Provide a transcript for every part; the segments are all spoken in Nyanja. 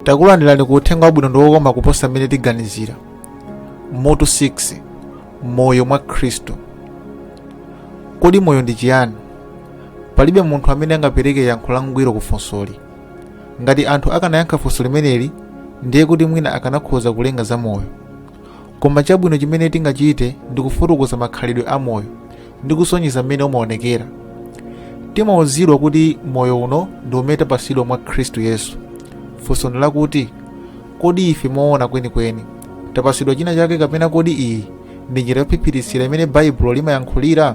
Takulandirani ku uthenga wabwino ndi wokoma kuposa mmene tiganizira. Mutu 6 Moyo mwa Khristu. Kodi moyo ndi chiyani? Palibe munthu amene angapereke yankho langwiro ku funsoli. Ngati anthu akanayankha funso limeneli, ndiye kuti mwina akanakhoza kulenga zamoyo. Koma chabwino chimene tingachite ndi kufotokoza makhalidwe a moyo ndi kusonyeza mmene umaonekera. Timauzidwa kuti moyo uno ndi umene tapasidwa mwa Khristu Yesu. Funso ndi lakuti, kodi ife moona kwenikweni tapasidwa china chake kapena kodi iyi ndi njira yophiphiritsira imene Baibulo limayankhulira?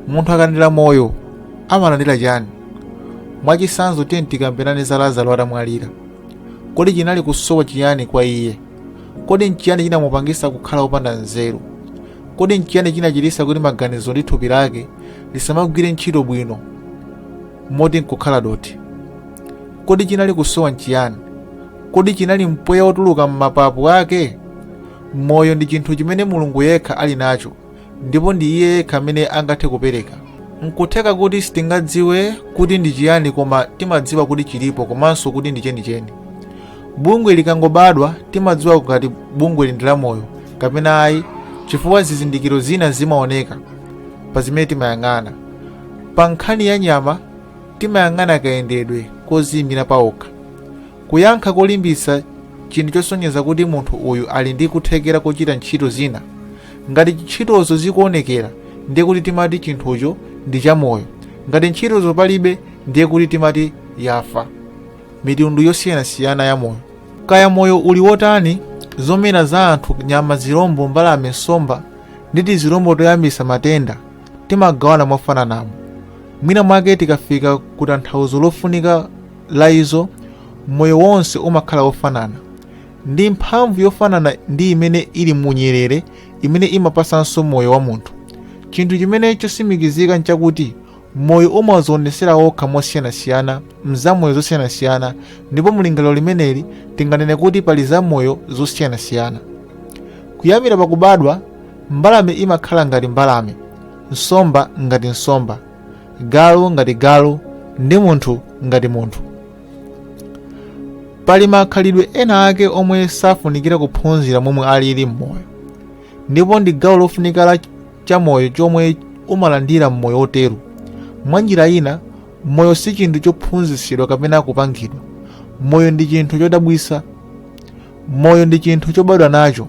Munthu akalandira moyo amalandira chani? Mwachitsanzo, tiyeni tikambirane za Lazaro atamwalira. Kodi chinali kusowa chiyani kwa iye? Kodi nchiyani chinamupangisa kukhala wopanda nzeru? Kodi nchiyani chinachititsa kuti maganizo ndi thupi lake lisamagwire ntchito bwino moti nkukhala dothi? Kodi chinali kusowa nchiyani? Kodi chinali mpweya wotuluka m'mapapu ake? Moyo ndi chinthu chimene Mulungu yekha ali nacho, ndipo ndi iye yekha amene angathe kupereka. Nkutheka kuti sitingadziwe kuti ndi chiyani koma timadziwa kuti chilipo komanso kuti ndi chenicheni. Bungwe likangobadwa timadziwa ngati bungweli ndi lamoyo kapena ayi chifukwa zizindikiro zina zimaoneka pa zimene timayang'ana. Pa nkhani ya nyama timayang'ana kayendedwe koziyimira paokha. Kuyankha kolimbitsa chinthu chosonyeza kuti munthu uyu ali ndi kuthekera kochita ntchito zina. Ngati ntchitozo zikuonekera ndiye kuti timati chinthucho ndi chamoyo. Ngati ntchitozo palibe ndiye kuti timati yafa. Mitundu yosiyanasiyana ya moyo. Kaya moyo uli wotani, zomera za anthu, nyama, zirombo, mbalame, nsomba ndi tizirombo toyambitsa matenda timagawana mofananamo. Mwina mwake tikafika ku tanthauzo lofunika la izo, moyo wonse umakhala wofanana. Ndi mphamvu yofanana ndi imene ili mu nyerere imene imapasanso moyo wa munthu. Chinthu chimene chotsimikizika nchakuti moyo umadzionetsera wokha mosiyanasiyana m'zamoyo zosiyanasiyana ndipo mulingaliro limeneli tinganene kuti pali zamoyo zosiyanasiyana. Kuyambira pakubadwa, mbalame imakhala ngati mbalame, nsomba ngati nsomba, galu ngati galu ndi munthu ngati munthu. Pali makhalidwe ena ake omwe safunikira kuphunzira momwe alili m'moyo, ndipo ndi gawo lofunika la chamoyo chomwe umalandira m'moyo wotero. Mwa njira ina, moyo si chinthu chophunzitsidwa kapena kupangidwa. Moyo ndi chinthu chodabwitsa. Moyo ndi chinthu chobadwa nacho,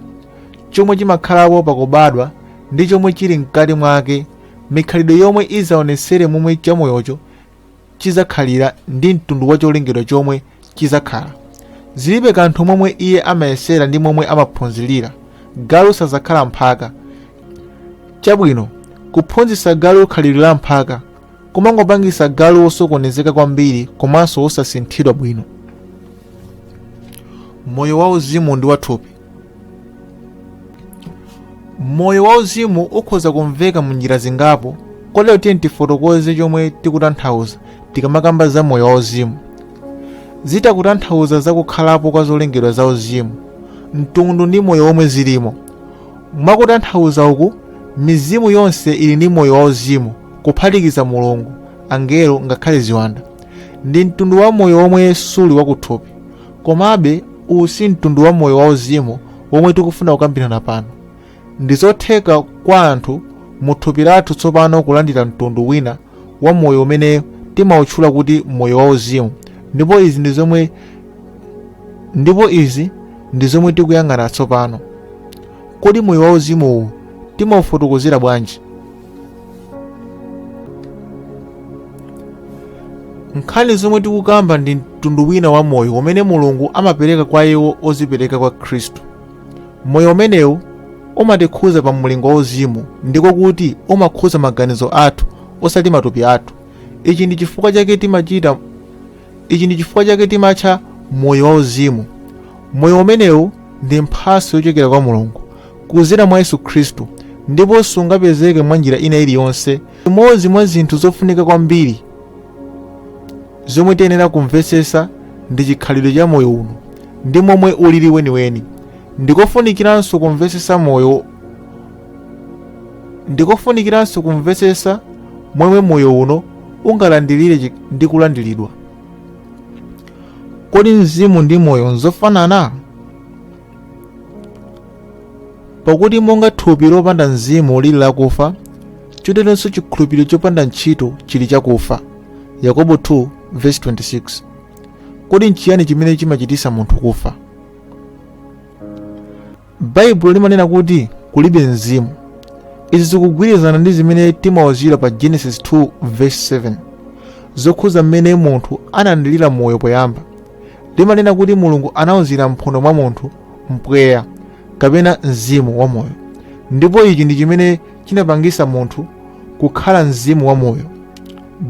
chomwe chimakhalapo pakubadwa ndi chomwe chili mkati mwake, mikhalidwe yomwe idzaonetsere momwe chamoyocho chidzakhalira ndi mtundu wa cholengedwa chomwe chidzakhala. Zilibe kanthu momwe iye amayesera ndi momwe amaphunzirira, galu sadzakhala mphaka. Chabwino, kuphunzitsa galu khalidwe la mphaka kumangopangitsa galu wosokonezeka kwambiri komanso wosasinthidwa bwino. Moyo wauzimu ndi wathupi. Moyo wauzimu ukhoza kumveka mu njira zingapo, kotero tiyeni tifotokoze chomwe tikutanthauza tikamakamba za moyo wauzimu. Zitha kutanthauza za kukhalapo kwa zolengedwa zauzimu, mtundu ndi moyo womwe zilimo. Mwakutanthauza uku, mizimu yonse ili ndi moyo wauzimu, kuphatikiza Mulungu, angelo ngakhale ziwanda. Ndi mtundu wa moyo womwe suli wakuthupi. Komabe, uwu si mtundu wa moyo wauzimu womwe tikufuna kukambirana pano. Ndi zotheka kwa anthu mu thupi lathu tsopano kulandira mtundu wina wa moyo umene timautchula kuti moyo wauzimu, ndipo izi ndi zomwe tikuyang'ana tsopano. Kodi moyo wauzimu uwu timaufotokozera bwanji? Nkhani zomwe tikukamba ndi mtundu wina wa moyo umene Mulungu amapereka kwa iwo ozipereka kwa Khristu. Moyo umenewu umatikhuza pa mlingo wauzimu, ndiko kuti umakhuza maganizo athu osati matupi athu. Ichi ndi chifukwa chake timachita Ichi ndi chifukwa chake timatcha moyo wauzimu. Moyo umenewu ndi mphatso yochokera kwa Mulungu kudzera mwa Yesu Khristu ndipo sungapezeke mwa njira ina iliyonse. Imodzi mwa zinthu zofunika kwambiri zomwe tiyenera kumvetsetsa ndi chikhalidwe cha moyo uno ndi momwe ulili weniweni. Ndikofunikiranso kumvetsetsa moyo Ndikofunikiranso kumvetsetsa momwe moyo uno ungalandilire ndi kulandiridwa. Kodi mzimu ndi moyo nzofanana? Pakuti monga thupi lopanda mzimu lili lakufa, choteronso chikhulupiriro chopanda ntchito chili chakufa. Yakobo 2:26. Kodi nchiyani chimene chimachitisa munthu kufa? Baibulo limanena kuti kulibe mzimu. Izi zikugwirizana ndi zimene timauzidwa pa Genesis 2:7 zokhuza mmene munthu analandilira moyo poyamba. Limanena kuti Mulungu anauzira mphuno mwa munthu mpweya kapena mzimu wa moyo, ndipo ichi ndi chimene chinapangisa munthu kukhala mzimu wa moyo.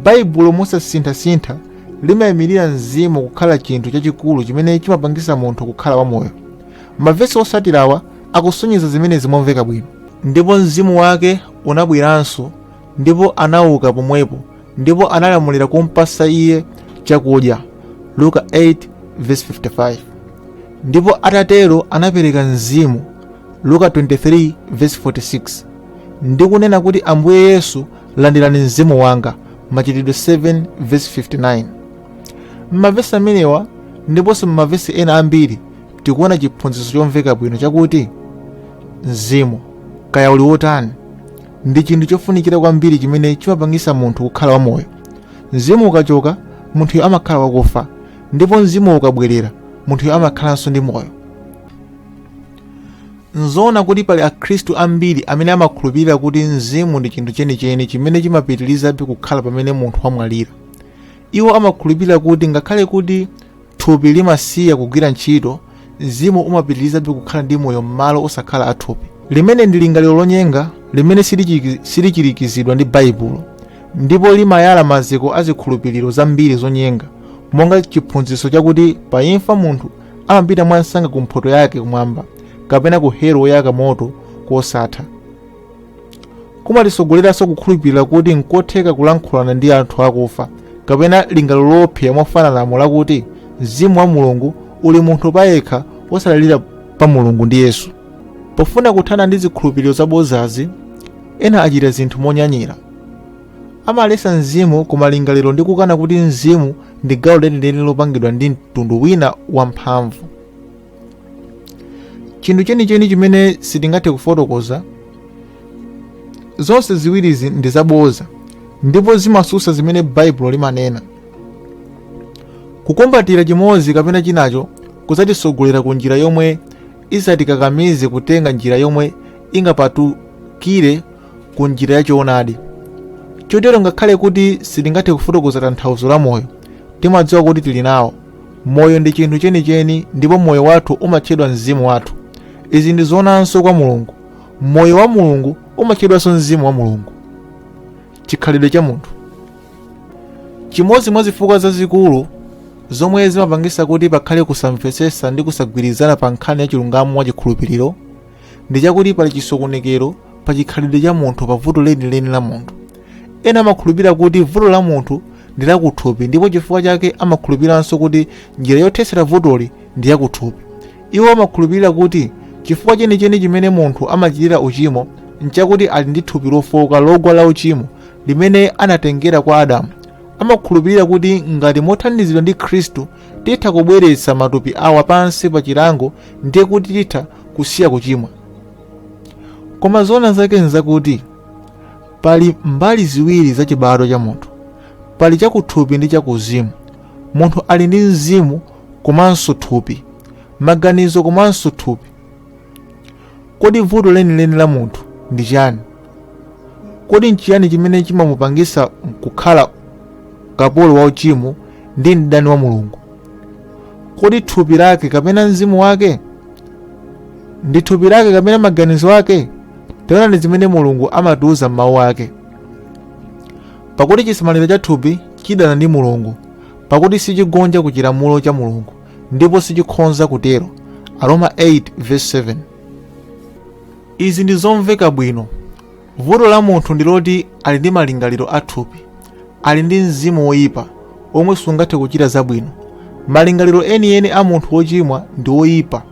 Baibulo mosasinthasintha limayimirira mzimu kukhala chinthu chachikulu chimene chimapangisa munthu kukhala wamoyo. Mavesi osatirawa akusonyeza zimenezi momveka bwino. Ndipo mzimu wake unabweranso, ndipo anauka pomwepo, ndipo analamulira kumpasa iye chakudya. Luka 8:55. Ndipo atatero anapereka mzimu. Luka 23:46. Ndi kunena kuti Ambuye Yesu, landirani mzimu wanga. Machitidwe 7:59. M'mavesi amenewa ndiponso m'mavesi ena ambiri tikuona chiphunzitso chomveka bwino chakuti mzimu, kaya uli wotani, ndi chinthu chofunikira kwambiri chimene chimapangisa munthu kukhala wamoyo. Mzimu ukachoka, munthuyo amakhala wakufa, ndipo mzimu ukabwerera, munthuyo amakhalanso ndi moyo. Nzoona kuti pali Akhristu ambiri amene amakhulupirira kuti mzimu ndi chinthu chenicheni chimene chimapitirizabe kukhala pamene munthu wamwalira. Iwo amakhulupirira kuti ngakhale kuti thupi limasiya kugwira ntchito, mzimu umapitirizabe kukhala ndi moyo m'malo osakhala athupi. Limene ndi lingaliro lonyenga limene silichirikizidwa ndi Baibulo, ndipo limayala maziko a zikhulupiriro zambiri zonyenga, monga chiphunzitso chakuti pa imfa munthu amapita mwansanga ku mphoto yake kumwamba kapena ku helo woyaka moto kosatha. Kumatitsogoleranso kukhulupirira kuti nkotheka kulankhulana ndi anthu akufa, kapena lingaliro loopsa mofananamo lakuti mzimu wa Mulungu uli munthu payekha wosadalira pa Mulungu ndi Yesu. Pofuna kuthana ndi zikhulupiriro zabodzazi, ena achita zinthu monyanyira. Amaletsa mzimu kumalingaliro ndi kukana kuti mzimu ndi gawo lenileni lopangidwa ndi mtundu wina wamphamvu. Chinthu chenicheni chimene sitingathe kufotokoza. Zonse ziwirizi ndi zabodza ndipo zimasusa zimene Baibulo limanena. Kukumbatira chimodzi kapena chinacho kudzatisogolera ku njira yomwe idzatikakamize kutenga njira yomwe ingapatukire ku njira ya choonadi. Chotero ngakhale kuti sitingathe kufotokoza tanthauzo la moyo, timadziwa kuti tili nawo. Moyo ndi chinthu chenicheni ndipo moyo wathu umatchedwa mzimu wathu. Izi ndi zoonanso kwa Mulungu. Moyo wa Mulungu umatchedwanso mzimu wa Mulungu. Chikhalidwe cha munthu. Chimodzi mwa zifukwa zazikulu zomwe zimapangisa kuti pakhale kusamvetsetsa ndi kusagwirizana pa nkhani ya chilungamo wa chikhulupiriro ndi chakuti pali chisokonekero pa chikhalidwe cha munthu pa vuto lenileni la munthu. Ena amakhulupirira kuti vuto la munthu ndi lakuthupi ndipo chifukwa chake amakhulupiriranso kuti njira yothetsera vutoli ndi yakuthupi. Iwo amakhulupirira kuti chifukwa chenicheni chimene munthu amachitira uchimo nchakuti ali ndi thupi lofooka logwa la uchimo limene anatengera kwa Adamu. Amakhulupirira kuti ngati mothandizidwa ndi Khristu titha kubweretsa matupi awa pansi pa chilango, ndiye kuti titha kusiya kuchimwa. Koma zoona zake nzakuti pali mbali ziwiri za chibadwa cha munthu. Pali chakuthupi ndi chakuuzimu. Munthu ali ndi mzimu komanso thupi, maganizo komanso thupi. Kodi vuto lenileni la munthu ndi chani? Kodi nchiyani chimene chimamupangisa kukhala kapolo wa uchimo ndi mdani wa Mulungu? Kodi thupi lake kapena mzimu wake? Ndi thupi lake kapena maganizo ake? Taonani zimene Mulungu amatiuza m'mawu ake. Pakuti chisamaliro cha thupi chidana ndi Mulungu, pakuti sichigonja ku chilamulo cha Mulungu, ndipo sichikhonza kutero. Aroma 8:7. Izi ndi zomveka bwino. Vuto la munthu ndi loti ali ndi malingaliro a thupi. Ali ndi mzimu woyipa omwe sungathe kuchita zabwino. Malingaliro enieni a munthu wochimwa ndi woyipa,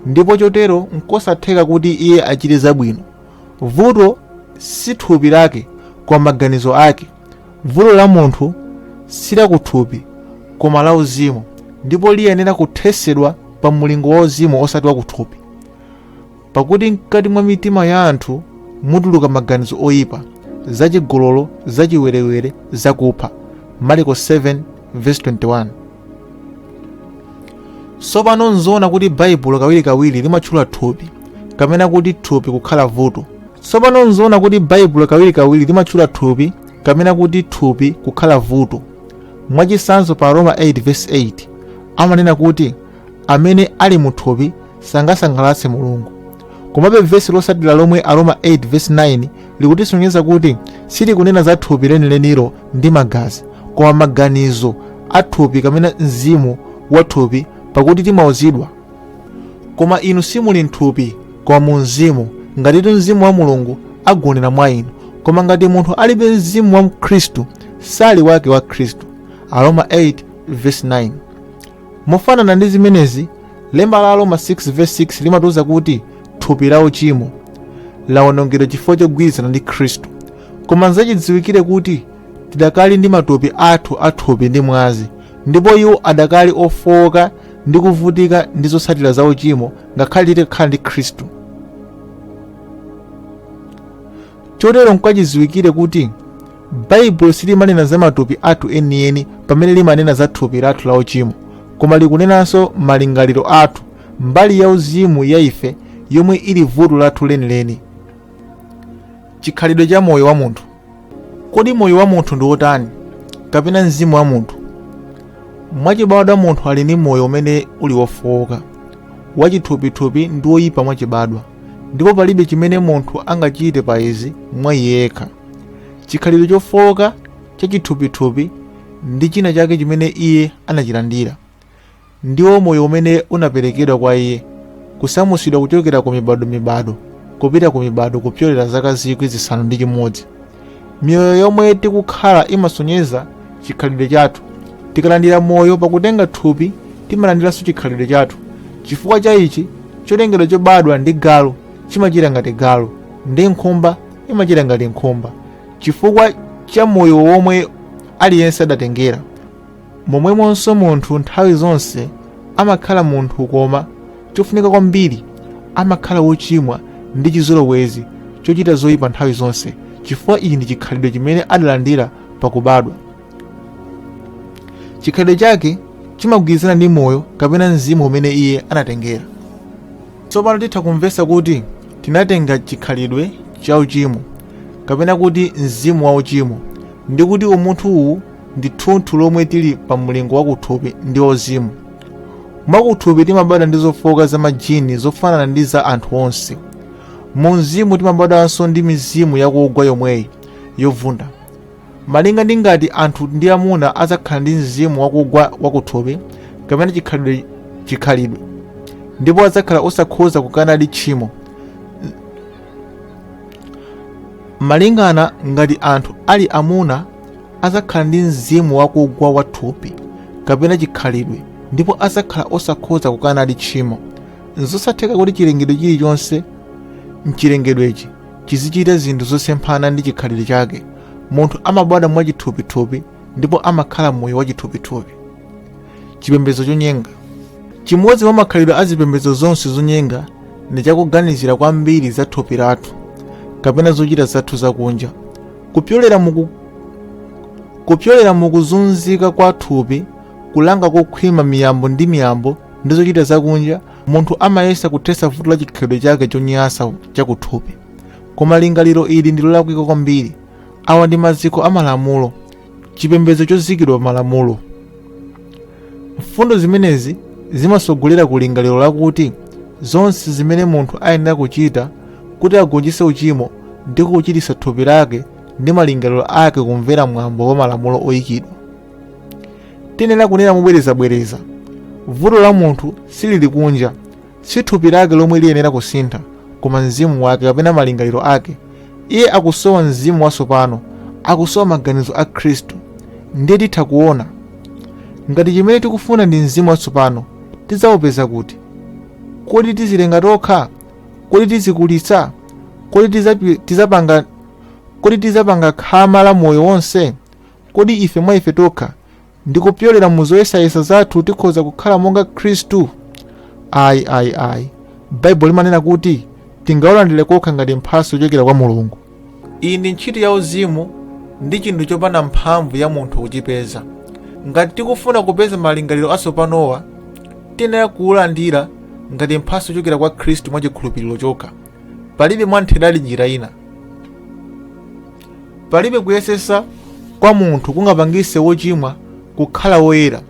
ndipo chotero nkosatheka kuti iye achite zabwino. Vuto si thupi lake koma maganizo ake. Vuto la munthu si lakuthupi koma la uzimu, ndipo liyenera kuthesedwa pa mulingo wauzimu osati wakuthupi. Pakuti mkati mwa mitima ya anthu mutuluka maganizo oyipa, zachigololo, zachiwerewere, zakupha. Marko 7:21. Tsopano nzoona kuti Baibulo kawirikawiri limatchula thupi kapena kuti thupi kukhala vuto. Tsopano nzoona kuti Baibulo kawirikawiri limatchula thupi kapena kuti thupi kukhala vuto. Mwachitsanzo, pa Roma 8:8 amanena kuti amene ali mu thupi sangasangalatse Mulungu. Komabe vesi lotsatira lomwe Aroma 8:9 likutisonyeza kuti silikunena za thupi lenilenilo ndi magazi, koma maganizo a thupi kapena mzimu wa thupi, pakuti timauzidwa, koma inu simuli mthupi koma mu mzimu, ngatitu mzimu wa Mulungu agonera mwa inu. Koma ngati munthu alibe mzimu wa Khristu, sali wake wa Khristu. Aroma 8:9. Mofanana ndi zimenezi, lemba la Roma 6:6 limatiuza kuti thupi la uchimo lawonongedwa chifukwa chogwirizana ndi Khristu. Koma nzachidziwikire kuti tidakali ndi matupi athu athupi ndi mwazi, ndipo iwo adakali ofowoka ndi kuvutika ndi zotsatira za uchimo ngakhale titakhala ndi Khristu. Chotero nkwachidziwikire kuti Baibulo silimanena za matupi athu enieni pamene limanena za thupi lathu la uchimo, koma likunenanso malingaliro athu, mbali ya uzimu ya ife yomwe ili vuto lathu lenileni. Chikhalidwe cha moyo wa munthu. Kodi moyo wa munthu ndi wotani, kapena mzimu wa munthu? Mwachibadwa munthu ali ndi moyo umene uli wofowoka, wachithupithupi ndi woyipa mwachibadwa, ndipo palibe chimene munthu angachite pa izi mwa iye yekha. Chikhalidwe chofowoka chachithupithupi ndi china chake chimene iye anachilandira. Ndiwo moyo umene unaperekedwa kwa iye, kusamutsidwa kuchokera ku mibadomibado kupita ku mibado kupyolera zaka 6,000. Miyoyo yomwe tikukhala imasonyeza chikhalidwe chathu. Tikalandira moyo pakutenga thupi, timalandiranso chikhalidwe chathu. Chifukwa cha ichi, cholengedwa chobadwa ndi galu chimachita ngati galu, ndi nkhumba imachita ngati nkhumba, chifukwa cha moyo womwe aliyense adatengera. Momwemonso munthu nthawi zonse amakhala munthu, koma chofunika kwambiri, amakhala wochimwa ndi chizolowezi chochita zoyipa nthawi zonse, chifukwa ichi ndi chikhalidwe chimene adalandira pakubadwa. Chikhalidwe chake chimagwirizana ndi moyo kapena mzimu umene iye anatengera. Tsopano titha kumvetsa kuti tinatenga chikhalidwe cha uchimo, kapena kuti mzimu wa uchimo, ndi kuti umunthu uwu ndi thunthu lomwe tili pa mlingo wakuthupi ndi wauzimu. Mwakuthupi timabadwa ndi zofowoka za majini zofanana ndi za anthu onse. Mu mzimu timabadwanso ndi mizimu yakugwa yomweyi yovunda. Malinga ndi ngati anthu ndi amuna adzakhala ndi mzimu wakugwa wakuthupi kapena chikhalidwe, ndipo adzakhala osakhoza kukanadi tchimo. Malingana ngati anthu ali amuna adzakhala ndi mzimu wakugwa wathupi kapena chikhalidwe, ndipo adzakhala osakhoza kukanadi tchimo. Nzosatheka kuti chilengedwe chilichonse mchilengedwechi chizichita zinthu zosemphana ndi chikhalidwe chake. Munthu amabadwa mwachithupithupi ndipo amakhala moyo wachithupithupi. Chipembedzo chonyenga. Chimodzi mwa makhalidwe a zipembedzo zonse zonyenga ndi chakuganizira kwambiri za thupi lathu kapena zochita zathu zakunja. Kupyolera mukuzunzika kwa thupi, kulanga kokhwima miyambo ndi miyambo ndi zochita zakunja, munthu amayesa kuthetsa vuto la chikhalidwe chake chonyansa chakuthupi. Koma lingaliro ili ndi lolakwika kwambiri. Awa ndi maziko a malamulo, chipembedzo chozikidwa pa malamulo. Mfundo zimenezi zimasogolera ku lingaliro lakuti zonse zimene munthu ayenera kuchita kuti agonjetse uchimo ndi kuchititsa thupi lake ndi malingaliro ake kumvera mwambo wa malamulo oyikidwa. Tiyenera kunena mobwerezabwereza, vuto la munthu silili kunja, si thupi lake lomwe liyenera kusintha, koma mzimu wake kapena malingaliro ake. Iye akusowa mzimu watsopano, akusowa maganizo a Khristu. Ndiye titha kuona ngati chimene tikufuna ndi mzimu watsopano, tidzawupeza kuti? Kodi tizilenga tokha? Kodi tizikulitsa? Kodi tizapanga khama la moyo wonse? Kodi ife mwa ife tokha Ndi kupyolera mu zoyesayesa zathu tikhoza kukhala monga Khristu? Ayi, ayi, ayi. Baibulo limanena kuti tingaulandire kokha ngati mphatso yochokera kwa Mulungu. Iyi ndi ntchito ya uzimu ndi chinthu chopanda mphamvu ya munthu kuchipeza. Ngati tikufuna kupeza malingaliro atsopanowa, tiyenera kuulandira ngati mphatso yochokera kwa Khristu mwa chikhulupiriro chokha. Palibe mwamtheradi njira ina. Palibe kuyesesa kwa munthu kungapangise wochimwa kukhala woyera.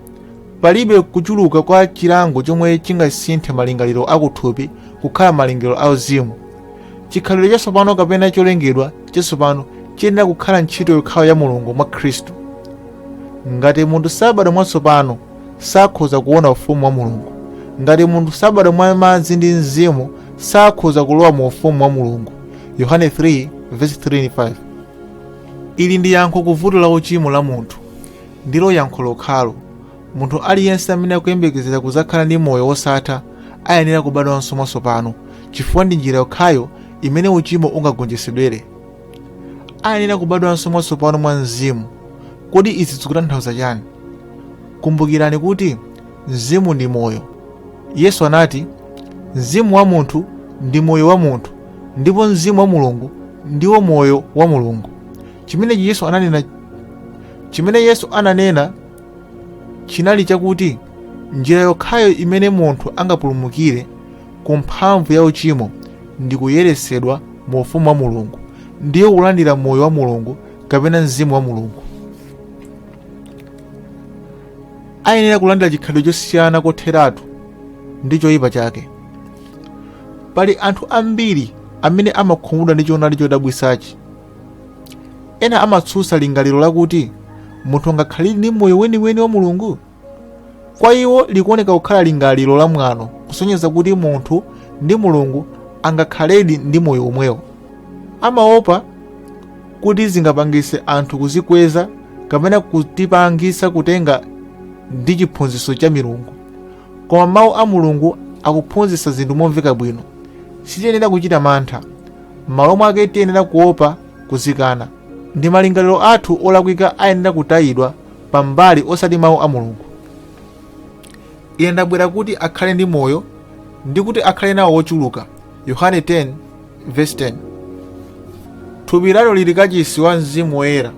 Palibe kuchuluka kwa chilango chomwe chingasinthe malingaliro akuthupi kukhala malingaliro auzimu. Chikhalidwe chatsopano kapena cholengedwa chatsopano chiyenera kukhala ntchito yokhayo ya Mulungu mwa Khristu. Ngati munthu sabadwa mwatsopano, sakhoza kuona ufumu wa Mulungu. Ngati munthu sabadwa mwa madzi ndi Mzimu, sakhoza kulowa mu ufumu wa Mulungu. Yohane 3:3-5. Ili ndi yankho ku vuto la uchimo la munthu. Ndilo yankho lokhalo. Munthu aliyense amene akuyembekezera kudzakhala ndi moyo wosatha ayenera kubadwanso mwatsopano, chifukwa ndi njira yokhayo imene uchimo ungagonjetsedwere. Ayenera kubadwanso mwatsopano mwa Mzimu. Kodi izi zikutanthauza chani? Kumbukirani kuti Mzimu ndi moyo. Yesu anati, Mzimu wa munthu ndi moyo wa munthu, ndipo Mzimu wa Mulungu ndiwo moyo wa Mulungu. Chimene Yesu ananena chinali chakuti njira yokhayo imene munthu angapulumukire ku mphamvu ya uchimo ndi kuyeretsedwa mu ufumu wa Mulungu, ndiyo kulandira moyo wa Mulungu kapena Mzimu wa Mulungu. Ayenera kulandira chikhalidwe chosiyana kotheratu ndi choyipa chake. Pali anthu ambiri amene amakhumudwa ndi choonadi chodabwitsachi. Ena amatsutsa lingaliro lakuti munthu angakhalire ndi moyo weniweni wa Mulungu. Kwa iwo likuoneka kukhala lingaliro la mwano kusonyeza kuti munthu ndi Mulungu angakhaledi ndi moyo omwewo. Amaopa kuti zingapangitse anthu kuzikweza kapena kutipangitsa kutenga ndi chiphunzitso cha milungu. Koma mawu a Mulungu akuphunzitsa zinthu momveka bwino. Sitiyenera kuchita mantha. M'malo mwake tiyenera kuopa kuzikana. Ndi malingaliro athu olakwika ayenera kutayidwa pambali osati mawu a Mulungu. Ine ndabwera kuti akhale ndi moyo ndi kuti akhale nawo wochuluka. Yohane 10:10. Thupi lanu lili kachisi wa Mzimu Woyera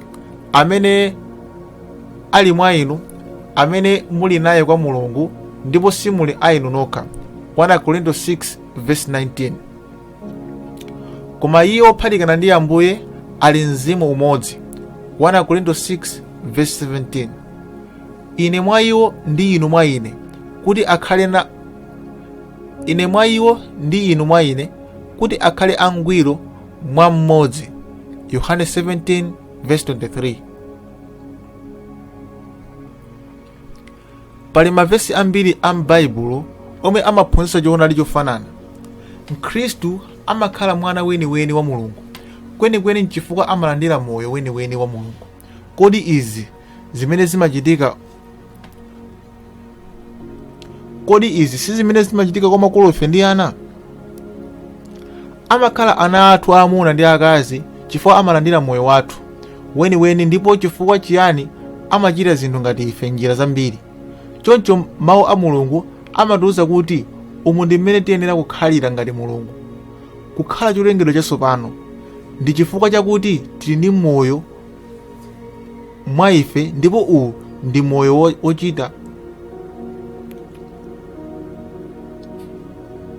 amene ali mwa inu, amene muli naye kwa Mulungu, ndipo simuli a inu nokha. 1 Korinto 6:19. Koma iye wophatikana ndi Ambuye ali mzimu umodzi. 1 Korinto 6:17. Ine mwa iwo ndi inu mwa ine, kuti akhale na Ine mwa iwo ndi inu mwa ine, kuti akhale angwiro mwa mmodzi. Yohane 17:23. Pali mavesi ambiri a m'Baibulo omwe amaphunzitsa choonadi chofanana. Mkhristu amakhala mwana weniweni wa Mulungu kwenikweni nchifukwa amalandira moyo weniweni wa Mulungu. Kodi izi zimene zimachitika Kodi izi si zimene zimachitika kwa makolofe ndi ana? Amakhala ana athu aamuna ndi aakazi chifukwa amalandira moyo wathu weniweni ndipo chifukwa chiyani amachita zinthu ngati ife m'njira zambiri. Choncho mawu a Mulungu amatiuza kuti umu ndi mmene tiyenera kukhalira ngati Mulungu, kukhala cholengedwa chatsopano. Ndi chifukwa chakuti tili ndi moyo mwa ife ndipo uwu ndi moyo wochita.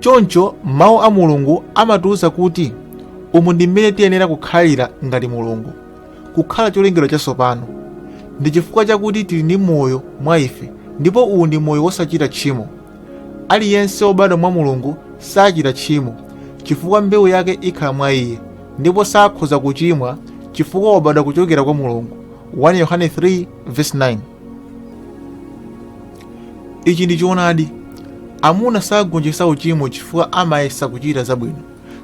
Choncho mawu a Mulungu amatiuza kuti umu ndi mmene tiyenera kukhalira ngati Mulungu, kukhala cholengedwa chatsopano. Ndi chifukwa chakuti tili ndi moyo mwa ife ndipo uwu ndi moyo wosachita tchimo. Aliyense wobadwa mwa Mulungu sachita tchimo, chifukwa mbewu yake ikhala mwa iye, ndipo sakhoza kuchimwa chifukwa wabadwa kuchokera kwa Mulungu. 1 Yohane 3:9. Ichi ndi choonadi. Amuna sagonjetsa uchimo chifukwa amayesa kuchita zabwino.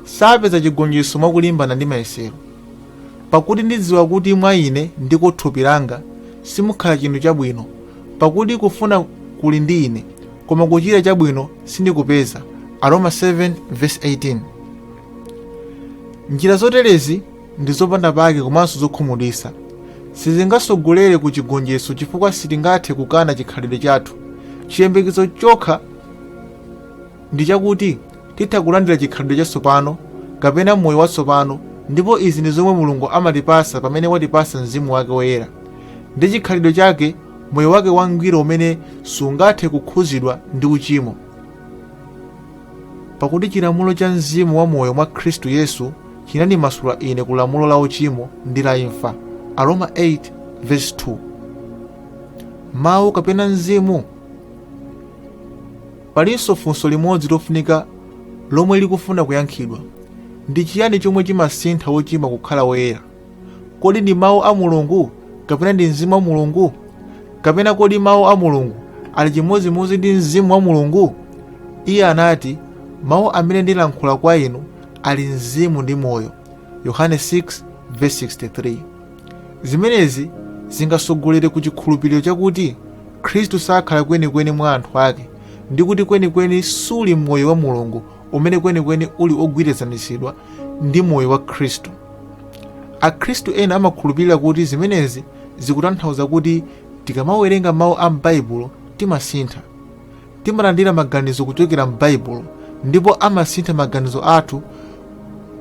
Sapeza chigonjetso mwakulimbana ndi mayesero. Pakuti ndidziwa kuti mwa ine, ndiko thupi langa, simukhala chinthu chabwino, pakuti kufuna kuli ndi ine, koma kuchita chabwino sindikupeza. Aroma 7:18. Njira zoterezi ndi zopanda pake komanso zokhumudwitsa. Sizingasogolere ku chigonjetso chifukwa sitingathe kukana chikhalidwe chathu. Chiyembekezo chokha ndi chakuti titha kulandira chikhalidwe chatsopano kapena moyo watsopano, ndipo izi ndi zomwe Mulungu amatipasa pamene watipasa Mzimu wake Woyera ndi chikhalidwe chake, moyo wake wangwiro umene sungathe kukhuzidwa ndi uchimo. Pakuti chilamulo cha Mzimu wa moyo mwa Khristu Yesu chinandimasula ine ku lamulo la uchimo ndi la imfa. Aroma 8:2. Mawu kapena Mzimu? Palinso funso limodzi lofunika lomwe likufuna kuyankhidwa. Ndi chiyani chomwe chimasintha wochimwa kukhala woyera? Kodi ndi mawu a Mulungu kapena ndi Mzimu wa Mulungu? Kapena kodi mawu a Mulungu ali chimodzimodzi ndi Mzimu wa Mulungu? Iye anati, mawu amene ndilankhula kwa inu ali mzimu ndi moyo. Yohane 6:63. Zimenezi zingasogolere ku chikhulupiriro chakuti Khristu sakhala kwenikweni mwa anthu ake, ndi kuti kwenikweni suli moyo wa Mulungu umene kwenikweni uli ogwirizanitsidwa ndi moyo wa Khristu. Akhristu ena amakhulupirira kuti zimenezi zikutanthauza kuti tikamawerenga mawu a m'Baibulo timasintha. Timalandira maganizo kuchokera m'Baibulo ndipo amasintha maganizo athu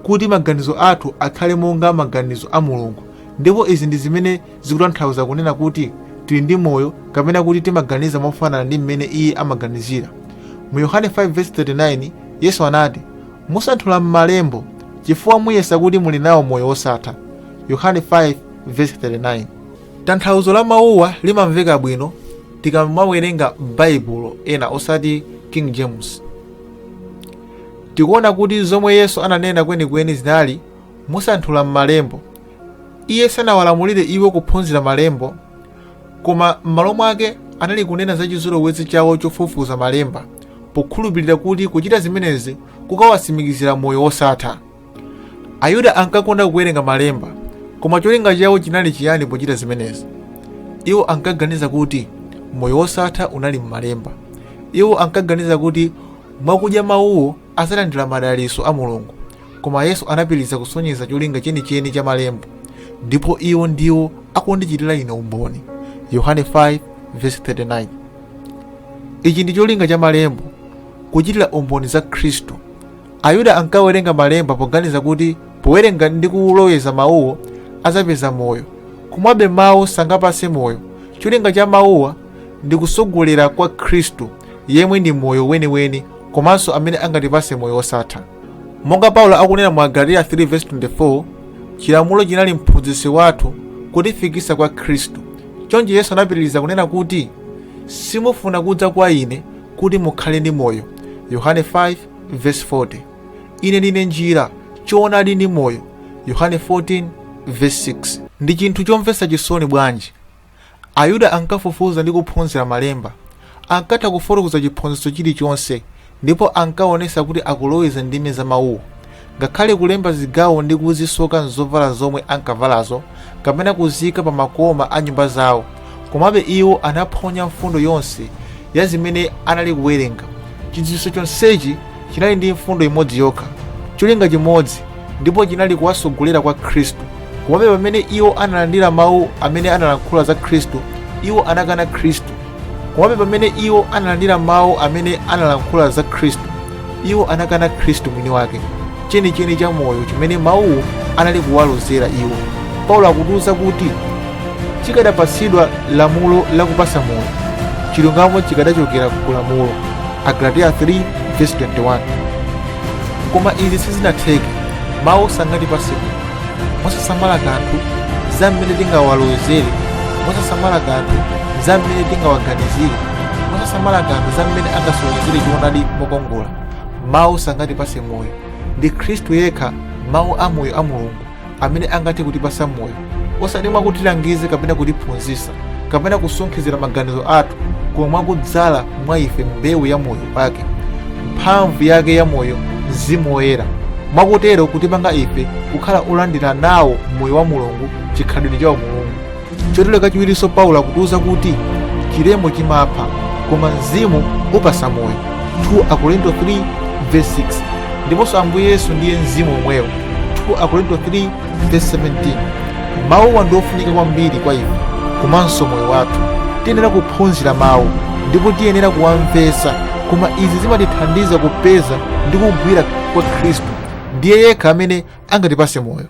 kuti maganizo athu akhale monga maganizo a Mulungu, ndipo izi ndi zimene zikutanthauza kunena kuti tili ndi moyo kapena kuti timaganiza mofanana ndi mmene iye amaganizira. Mu Yohane 5:39 Yesu anati, musanthula m'malembo chifukwa muyesa kuti muli nawo moyo wosatha. Yohane 5:39. Tanthauzo la mawuwa limamveka bwino tikamawerenga Baibulo ena osati King James. Tikuona kuti zomwe Yesu ananena kwenikweni zinali musanthula m'malembo. Iye sanawalamulire iwo kuphunzira malembo, koma m'malo mwake anali kunena za chizolowezi chawo chofufuza malemba, pokhulupirira kuti kuchita zimenezi kukawatsimikizira moyo wosatha. Ayuda ankakonda kuwerenga malemba, koma cholinga chawo chinali chiyani pochita zimenezi? Iwo ankaganiza kuti moyo wosatha unali m'malemba. Iwo ankaganiza kuti mwakudya mawuwo adzalandira madalitso a Mulungu. Koma Yesu anapitiriza kusonyeza cholinga chenicheni cha malembo, ndipo iwo ndiwo akundichitira ine umboni. Yohane 5:39. Ichi ndi cholinga cha malembo, kuchitira umboni za Khristu. Ayuda ankawerenga malemba poganiza kuti powerenga ndi kuloweza mawuwo adzapeza moyo. Komabe mawu sangapatse moyo. Cholinga cha mawuwa ndi kusogolera kwa Khristu, yemwe ndi moyo weniweni komanso amene angatipatse moyo wosatha. Monga Paulo akunena mu Agalatiya 3:24, chilamulo chinali mphunzitsi wathu kutifikitsa kwa Khristu. Choncho Yesu anapitiriza kunena kuti, simufuna kudza kwa ine kuti mukhale ndi moyo. Yohane 5:40. Ine ndine njira, choonadi ndi moyo. Yohane 14:6. Ndi chinthu chomvetsa chisoni bwanji! Ayuda ankafufuza ndi kuphunzira malemba, ankatha kufotokoza chiphunzitso chilichonse, ndipo ankaonetsa kuti akuloweza ndime za mawuwo, ngakhale kulemba zigawo ndi kuzisoka m'zovala zomwe ankavalazo kapena kuziika pa makoma a nyumba zawo. Komabe iwo anaphonya mfundo yonse ya zimene anali kuwerenga. Chidziwitso chonsechi chinali ndi mfundo imodzi yokha, cholinga chimodzi, ndipo chinali kuwatsogolera kwa Khristu. Komabe pamene iwo analandira mawu amene analankhula za Khristu, iwo anakana Khristu. Komabe pamene iwo analandira mawu amene analankhula za Khristu, iwo anakana Khristu mwini wake, chenicheni cha moyo chimene mawuwo anali kuwalozera iwo. Paulo akutiuza kuti chikadapatsidwa lamulo lakupatsa moyo, chilungamo chikadachokera ku lamulo. Agalatiya 3:21. Koma izi sizinatheke. Mawu sangatipatse moyo. Mosasamala kanthu za mmene tingawalowezere, mosasamala kanthu za mmene tingawaganizire, mosasamala kanthu za mmene angasonyezere choonadi mokongola, mawu sangatipatse moyo. Ndi Khristu yekha, mawu a moyo a Mulungu, amene angathe kutipatsa moyo, osati mwa kutilangiza kapena kutiphunzitsa kapena kusonkhezera maganizo athu, koma mwa kudzala mwa ife mbewu ya moyo wake, mphamvu yake ya moyo, Mzimu Woyera, mwakutero kutipanga ife kukhala olandira nawo moyo wa Mulungu, chikhalidwe cha umulungu. Chotero kachiwirinso Paulo akutiuza kuti chilembo chimapha, koma Mzimu upatsa moyo. 2 Akorinto 3 verse 6. Ndiponso Ambuye Yesu ndiye Mzimu omwewo. 2 Akorinto 3 verse 17. Mawuwa ndi ofunika kwambiri kwa ife komanso moyo wathu. Tiyenera kuphunzira mawu ndipo tiyenera kuwamvetsa, koma izi zimatithandiza kupeza ndi kugwira kwa Khristu. Ndiye yekha amene angatipase moyo.